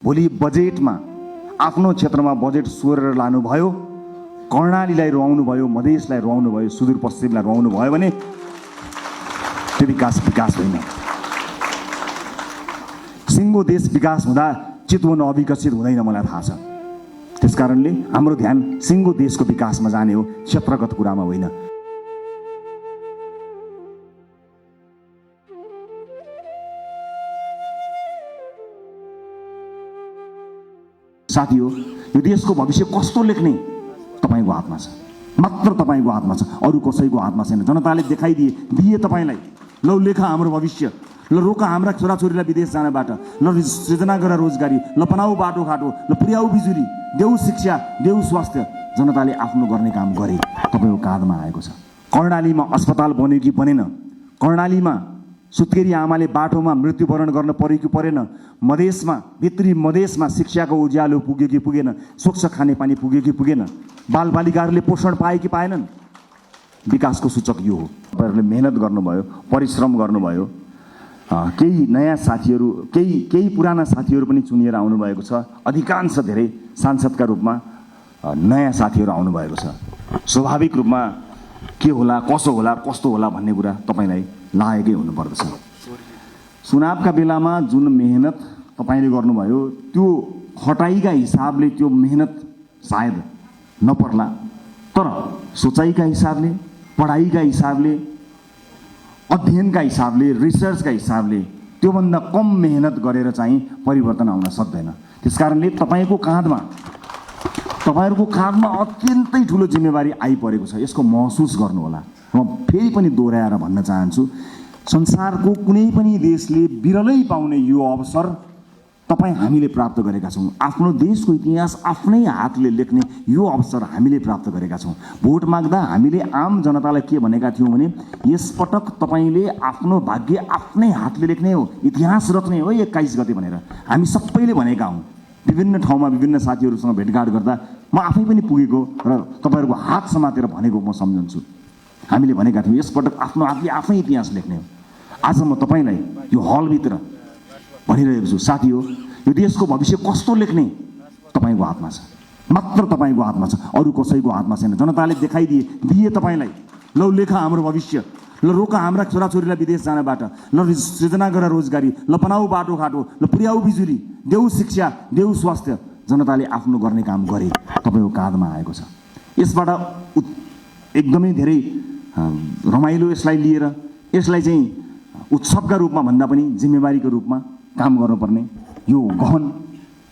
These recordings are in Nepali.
भोलि बजेटमा आफ्नो क्षेत्रमा बजेट सोरेर लानुभयो, कर्णालीलाई रुवाउनु भयो, मधेसलाई रुवाउनु भयो, सुदूरपश्चिमलाई रुवाउनु भयो भने त्यो विकास होइन। सिङ्गो देश विकास हुँदा चितवन अविकसित हुँदैन, मलाई थाहा छ। त्यसकारणले हाम्रो ध्यान सिङ्गो देशको विकासमा जाने हो, क्षेत्रगत कुरामा होइन। साथी हो, यो देशको भविष्य कस्तो लेख्ने तपाईको हातमा छ, मात्र तपाईको हातमा छ, अरू कसैको हातमा छैन। जनताले दिए तपाईलाई, लौ लेखा हाम्रो भविष्य, ल रोका हाम्रा छोराछोरीलाई विदेश जानबाट, ल सृजना गर रोजगारी, ल बनाऊ बाटोघाटो, ल पुर्याऊ बिजुली, देऊ शिक्षा, देऊ स्वास्थ्य। जनताले आफ्नो गर्ने काम गरे, तपाईको काँधमा आएको छ। कर्णालीमा अस्पताल बन्यो कि बनेन, कर्णालीमा सुत्केरी आमाले बाटोमा मृत्युवरण गर्न पर्यो कि परेन, मधेसमा भित्री मधेसमा शिक्षाको उज्यालो पुग्यो कि पुगेन, स्वच्छ खानेपानी पुग्यो कि पुगेन, बालबालिकाहरूले पोषण पाए कि पाएनन्। विकासको सूचक यो हो। तपाईँहरूले मेहनत गर्नुभयो, परिश्रम गर्नुभयो। केही नयाँ साथीहरू, केही पुराना साथीहरू पनि चुनिएर आउनुभएको छ। अधिकांश धेरै सांसदका रूपमा नयाँ साथीहरू आउनुभएको छ। स्वाभाविक रूपमा के होला, कसो होला, कस्तो होला भन्ने कुरा तपाईँलाई लागेकै हुनुपर्दछ। चुनावका बेलामा जुन मेहनत तपाईँले गर्नुभयो, त्यो खटाइका हिसाबले त्यो मेहनत सायद नपर्ला, तर सोचाइका हिसाबले, पढाइका हिसाबले, अध्ययनका हिसाबले, रिसर्चका हिसाबले त्योभन्दा कम मेहनत गरेर चाहिँ परिवर्तन आउन सक्दैन। त्यसकारणले तपाईँहरूको काँधमा अत्यन्तै ठुलो जिम्मेवारी आइपरेको छ। यसको महसुस गर्नुहोला। म फेरि पनि दोहोऱ्याएर भन्न चाहन्छु, संसारको कुनै पनि देशले बिरलै पाउने यो अवसर हामीले प्राप्त गरेका छौँ। आफ्नो देशको इतिहास आफ्नै हातले लेख्ने यो अवसर हामीले प्राप्त गरेका छौँ। भोट माग्दा हामीले आम जनतालाई के भनेका थियौँ भने, यसपटक तपाईँले आफ्नो भाग्य आफ्नै हातले लेख्ने हो, इतिहास रच्ने हो 21 गते भनेर हामी सबैले भनेका हौँ। विभिन्न ठाउँमा विभिन्न साथीहरूसँग भेटघाट गर्दा म आफै पनि पुगेको र तपाईँहरूको हात समातेर भनेको म सम्झन्छु। हामीले भनेका थियौँ यसपटक आफ्नो हातले आफै इतिहास लेख्ने हो। आज म तपाईँलाई यो हलभित्र भनिरहेको छु, साथी हो, यो देशको भविष्य कस्तो लेख्ने तपाईँको हातमा छ, मात्र तपाईँको हातमा छ, अरू कसैको हातमा छैन। जनताले दिए तपाईँलाई, लौ लेखा हाम्रो भविष्य, ल रोका हाम्रा छोराछोरीलाई विदेश जानबाट, ल सृजना गर रोजगारी, ल बनाऊ बाटोघाटो, ल पुर्याऊ बिजुली, देऊ शिक्षा, देऊ स्वास्थ्य। जनताले आफ्नो गर्ने काम गरे, तपाईँको काँधमा आएको छ। यसबाट एकदमै धेरै रमाइलो यसलाई लिएर, यसलाई चाहिँ उत्सवका रूपमा भन्दा पनि जिम्मेवारीको रूपमा काम गर्नुपर्ने यो गहन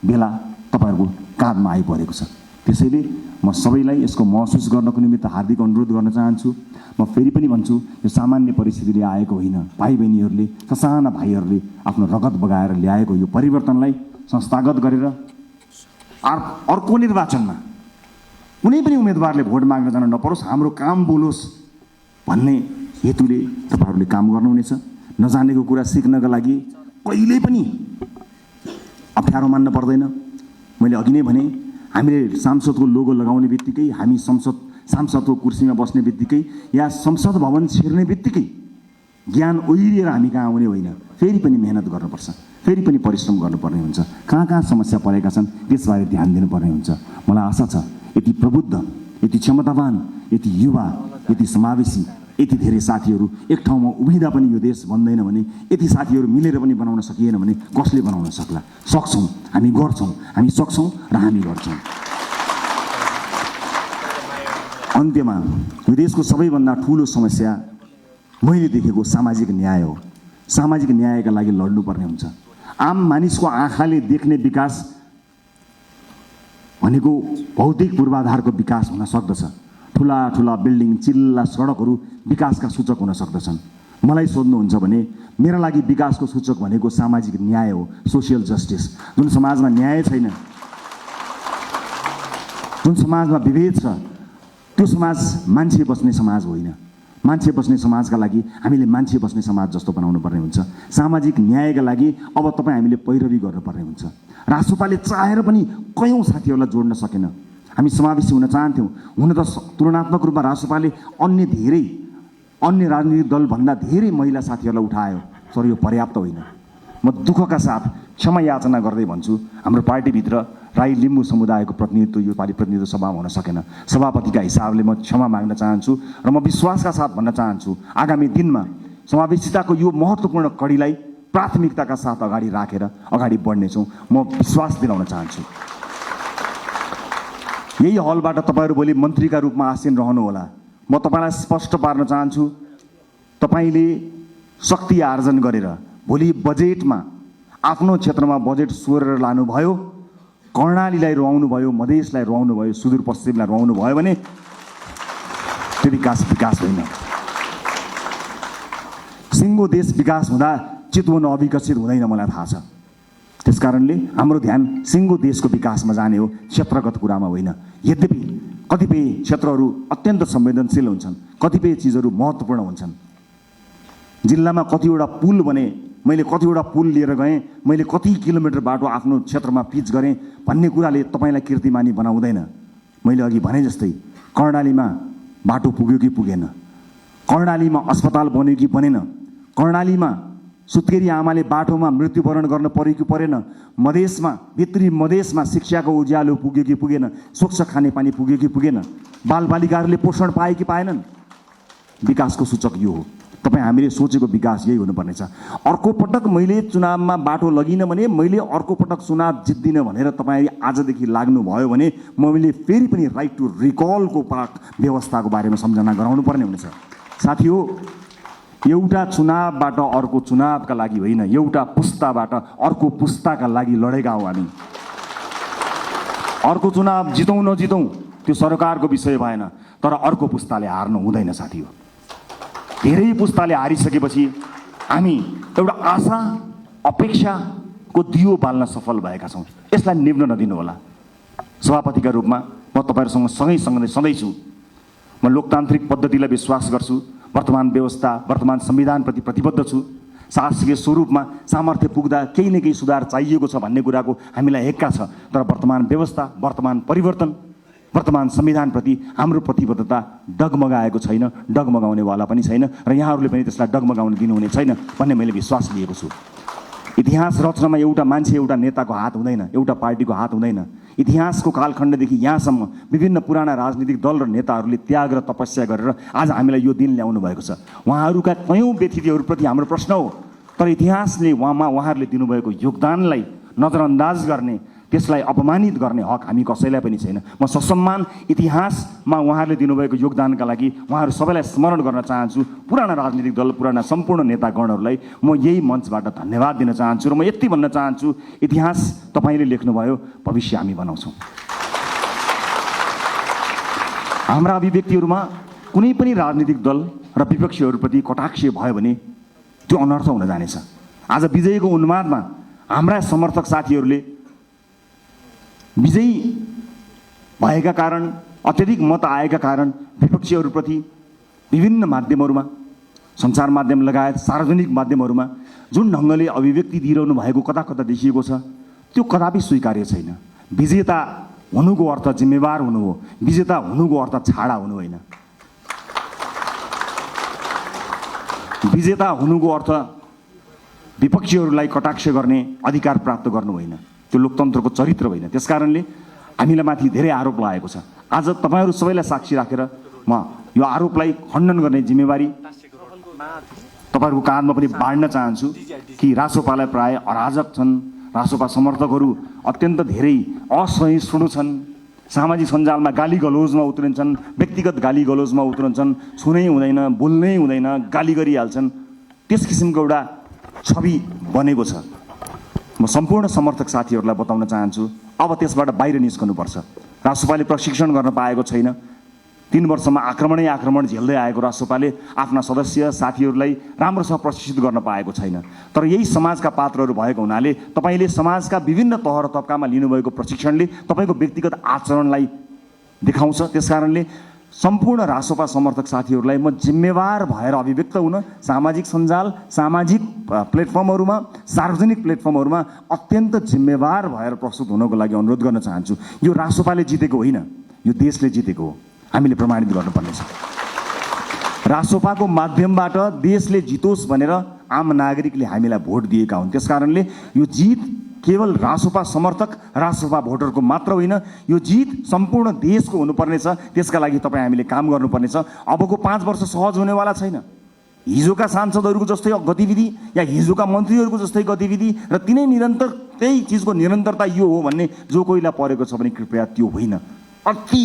बेला तपाईँहरूको काँधमा आइपरेको छ। त्यसैले म सबैलाई यसको महसुस गर्नको निमित्त हार्दिक अनुरोध गर्न चाहन्छु। म फेरि पनि भन्छु, यो सामान्य परिस्थितिले आएको होइन। भाइ बहिनीहरूले, ससाना भाइहरूले आफ्नो रगत बगाएर ल्याएको यो परिवर्तनलाई संस्थागत गरेर अर्को निर्वाचनमा कुनै पनि उम्मेदवारले भोट माग्न जान नपरोस्, हाम्रो काम बोलोस् भन्ने हेतुले तपाईँहरूले काम गर्नुहुनेछ। नजानेको कुरा सिक्नका लागि कहिल्यै पनि अप्ठ्यारो मान्न पर्दैन। मैले अघि नै भने, हामीले सांसदको लोगो लगाउने बित्तिकै, हामी सांसदको कुर्सीमा बस्ने बित्तिकै या संसद भवन छिर्ने बित्तिकै ज्ञान ओहिरिएर हामी कहाँ आउने होइन। फेरि पनि मेहनत गर्नुपर्छ, फेरि पनि परिश्रम गर्नुपर्ने हुन्छ। कहाँ समस्या परेका छन् त्यसबारे ध्यान दिनुपर्ने हुन्छ। मलाई आशा छ यति प्रबुद्ध, यति क्षमतावान, यति युवा, यति समावेशी, यति धेरै साथीहरू एक ठाउँमा उभिँदा पनि यो देश बन्दैन भने, यति साथीहरू मिलेर पनि बनाउन सकिएन भने कसले बनाउन सक्ला? सक्छौँ, हामी गर्छौँ, हामी सक्छौँ र हामी गर्छौँ। अन्त्यमा यो देशको सबैभन्दा ठुलो समस्या मैले देखेको सामाजिक न्याय हो। सामाजिक न्यायका लागि लड्नुपर्ने हुन्छ। आम मानिसको आँखाले देख्ने विकास भनेको भौतिक पूर्वाधारको विकास हुन सक्दछ। ठुला ठुला बिल्डिङ, चिल्ला सडकहरू विकासका सूचक हुन सक्दछन्। मलाई सोध्नुहुन्छ भने मेरा लागि विकासको सूचक भनेको सामाजिक न्याय हो, सोसियल जस्टिस। जुन समाजमा न्याय छैन, जुन समाजमा विभेद छ, त्यो समाज मान्छे बस्ने समाज होइन। मान्छे बस्ने समाजका लागि हामीले मान्छे बस्ने समाज जस्तो बनाउनु पर्ने हुन्छ। सामाजिक न्यायका लागि अब हामीले पैरवी गर्नुपर्ने हुन्छ। राष्ट्रपाले चाहेर पनि कयौँ साथीहरूलाई जोड्न सकेन। हामी समावेशी हुन चाहन्थ्यौँ। हुन त तुलनात्मक रूपमा राष्ट्रपाले अन्य राजनीतिक दलभन्दा धेरै महिला साथीहरूलाई उठायो, तर यो पर्याप्त होइन। म दुःखका साथ क्षमा याचना गर्दै भन्छु, हाम्रो पार्टीभित्र राई लिम्बू समुदायको प्रतिनिधित्व यो पालि प्रतिनिधित्व सभामा हुन सकेन। सभापतिका हिसाबले म क्षमा माग्न चाहन्छु र म विश्वासका साथ भन्न चाहन्छु आगामी दिनमा समावेशिताको यो महत्त्वपूर्ण कडीलाई प्राथमिकताका साथ अगाडि राखेर अगाडि बढ्नेछौँ, म विश्वास दिलाउन चाहन्छु। यही हलबाट तपाईँहरू भोलि मन्त्रीका रूपमा आसीन रहनुहोला। म तपाईँलाई स्पष्ट पार्न चाहन्छु, तपाईँले शक्ति आर्जन गरेर भोलि बजेटमा आफ्नो क्षेत्रमा बजेट सोरेर लानुभयो, कर्णालीलाई रुवाउनु भयो, मधेसलाई रुवाउनु भयो, सुदूरपश्चिमलाई रुवाउनु भयो भने त्यो विकास होइन। सिङ्गो देश विकास हुँदा चितवन अविकसित हुँदैन, मलाई थाहा छ। त्यसकारणले हाम्रो ध्यान सिङ्गो देशको विकासमा जाने हो, क्षेत्रगत कुरामा होइन। यद्यपि कतिपय क्षेत्रहरू अत्यन्त संवेदनशील हुन्छन्, कतिपय चिजहरू महत्त्वपूर्ण हुन्छन्। जिल्लामा कतिवटा पुल बने, मैले कतिवटा पुल लिएर गएँ, मैले कति किलोमिटर बाटो आफ्नो क्षेत्रमा पिच गरेँ भन्ने कुराले तपाईँलाई कीर्तिमानी बनाउँदैन। मैले अघि भने जस्तै कर्णालीमा बाटो पुग्यो कि पुगेन, कर्णालीमा अस्पताल बन्यो कि बनेन, कर्णालीमा सुत्केरी आमाले बाटोमा मृत्युवरण गर्न पर्यो कि परेन, मधेसमा भित्री मधेसमा शिक्षाको उज्यालो पुग्यो कि पुगेन, स्वच्छ खानेपानी पुग्यो कि पुगेन, बालबालिकाहरूले पोषण पाए कि पाएनन्। विकासको सूचक यो हो। तपाईँ हामीले सोचेको विकास यही हुनुपर्नेछ। अर्को पटक मैले चुनावमा बाटो लगिनँ भने, मैले अर्को पटक चुनाव जित्दिनँ भनेर तपाईँ आजदेखि लाग्नुभयो भने मैले फेरि पनि राइट टु रिकलको व्यवस्थाको बारेमा सम्झना गराउनु पर्ने हुनेछ। साथी हो, एउटा चुनावबाट अर्को चुनावका लागि होइन, एउटा पुस्ताबाट अर्को पुस्ताका लागि लडेका हौँ हामी। अर्को चुनाव जितौँ नजितौँ त्यो सरकारको विषय भएन, तर अर्को पुस्ताले हार्नु हुँदैन साथी हो। धेरै पुस्ताले हारिसकेपछि हामी एउटा आशा अपेक्षाको दियो बाल्न सफल भएका छौँ। यसलाई निभ्न नदिनु होला। सभापतिका रूपमा म तपाईँहरूसँग सँगै सधैँ छु। म लोकतान्त्रिक पद्धतिलाई विश्वास गर्छु, वर्तमान व्यवस्था वर्तमान संविधानप्रति प्रतिबद्ध छु। शासकीय स्वरूपमा सामर्थ्य पुग्दा केही न केही सुधार चाहिएको छ भन्ने कुराको हामीलाई हेक्का छ, तर वर्तमान व्यवस्था वर्तमान परिवर्तन वर्तमान संविधानप्रति हाम्रो प्रतिबद्धता डगमगाएको छैन, डगमगाउनेवाला पनि छैन र यहाँहरूले पनि त्यसलाई डगमगाउन दिनुहुने छैन भन्ने मैले विश्वास लिएको छु। इतिहास रचनामा एउटा मान्छे एउटा नेताको हात हुँदैन, एउटा पार्टीको हात हुँदैन। इतिहासको कालखण्डदेखि यहाँसम्म विभिन्न पुराना राजनीतिक दल र नेताहरूले त्याग र तपस्या गरेर आज हामीलाई यो दिन ल्याउनु भएको छ। उहाँहरूका कयौँ व्यतिथिहरूप्रति हाम्रो प्रश्न हो, तर इतिहासले उहाँहरूले दिनुभएको योगदानलाई नजरअन्दाज गर्ने, त्यसलाई अपमानित गर्ने हक हामी कसैलाई पनि छैन। म ससम्मान इतिहासमा उहाँहरूले दिनुभएको योगदानका लागि उहाँहरू सबैलाई स्मरण गर्न चाहन्छु। पुराना राजनीतिक दल, पुराना सम्पूर्ण नेतागणहरूलाई म यही मञ्चबाट धन्यवाद दिन चाहन्छु र म यति भन्न चाहन्छु, इतिहास तपाईँले लेख्नुभयो, भविष्य हामी बनाउँछौँ। हाम्रा अभिव्यक्तिहरूमा कुनै पनि राजनीतिक दल र विपक्षीहरूप्रति कटाक्ष भयो भने त्यो अनर्थ हुन जानेछ। आज विजयको उन्मादमा हाम्रा समर्थक साथीहरूले विजयी भएका कारण, अत्यधिक मत आएका कारण विपक्षीहरूप्रति विभिन्न माध्यमहरूमा, सञ्चार माध्यम लगायत सार्वजनिक माध्यमहरूमा जुन ढङ्गले अभिव्यक्ति दिइरहनु भएको कता कता देखिएको छ, त्यो कदापि स्वीकार्य छैन। विजेता हुनुको अर्थ जिम्मेवार हुनु हो, विजेता हुनुको अर्थ छाडा हुनु होइन। विजेता हुनुको अर्थ विपक्षीहरूलाई कटाक्ष गर्ने अधिकार प्राप्त गर्नु होइन, त्यो लोकतन्त्रको चरित्र होइन। त्यसकारणले हामीलाई माथि धेरै आरोप लागेको छ। आज तपाईँहरू सबैलाई साक्षी राखेर म यो आरोपलाई खण्डन गर्ने जिम्मेवारी तपाईँहरूको काँधमा पनि बाँड्न चाहन्छु कि रासोपालाई प्राय अराजक छन्, रासोपा समर्थकहरू अत्यन्त धेरै असहिष्णु छन्, सामाजिक सञ्जालमा गाली गलोजमा उत्रिन्छन्, व्यक्तिगत गाली गलोजमा उत्रिन्छन्, छुनै हुँदैन, बोल्नै हुँदैन, गाली गरिहाल्छन्। त्यस किसिमको एउटा छवि बनेको छ। म सम्पूर्ण समर्थक साथीहरूलाई बताउन चाहन्छु, अब त्यसबाट बाहिर निस्कनुपर्छ। रासोपाले प्रशिक्षण गर्न पाएको छैन। 3 वर्षमा आक्रमण झेल्दै आएको रासोपाले आफ्ना सदस्य साथीहरूलाई राम्रोसँग प्रशिक्षित गर्न पाएको छैन। तर यही समाजका पात्रहरू भएको हुनाले तपाईँले समाजका विभिन्न तह र तबकामा लिनुभएको प्रशिक्षणले तपाईँको व्यक्तिगत आचरणलाई देखाउँछ। त्यसकारणले सम्पूर्ण रासोपा समर्थक साथीहरूलाई म जिम्मेवार भएर अभिव्यक्त हुन सामाजिक सञ्जाल, सामाजिक प्लेटफर्महरूमा, सार्वजनिक प्लेटफर्महरूमा अत्यन्त जिम्मेवार भएर प्रस्तुत हुनको लागि अनुरोध गर्न चाहन्छु। यो रासोपाले जितेको होइन, यो देशले जितेको हो। हामीले प्रमाणित गर्नुपर्नेछ। रासोपाको माध्यमबाट देशले जितोस् भनेर आम नागरिकले हामीलाई भोट दिएका हुन्। त्यसकारणले यो जित केवल रासोपा समर्थक रासोपा भोटरको मात्र होइन, यो जित सम्पूर्ण देशको हुनुपर्नेछ। त्यसका लागि तपाईँ हामीले काम गर्नुपर्नेछ। अबको 5 वर्ष सहज हुनेवाला छैन। हिजोका सांसदहरूको जस्तै गतिविधि या हिजोका मन्त्रीहरूको जस्तै गतिविधि र तिनै निरन्तर त्यही चिजको निरन्तरता यो हो भन्ने जो कोहीलाई परेको छ भने कृपया त्यो होइन। अति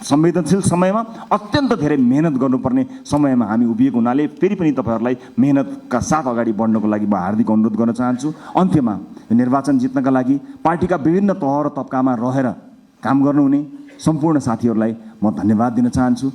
संवेदनशील समयमा अत्यन्त धेरै मेहनत गर्नुपर्ने समयमा हामी उभिएको हुनाले फेरि पनि तपाईँहरूलाई मेहनतका साथ अगाडि बढ्नको लागि म हार्दिक अनुरोध गर्न चाहन्छु। अन्त्यमा यो निर्वाचन जित्नका लागि पार्टीका विभिन्न तह र तब्कामा रहेर काम गर्नुहुने सम्पूर्ण साथीहरूलाई म धन्यवाद दिन चाहन्छु।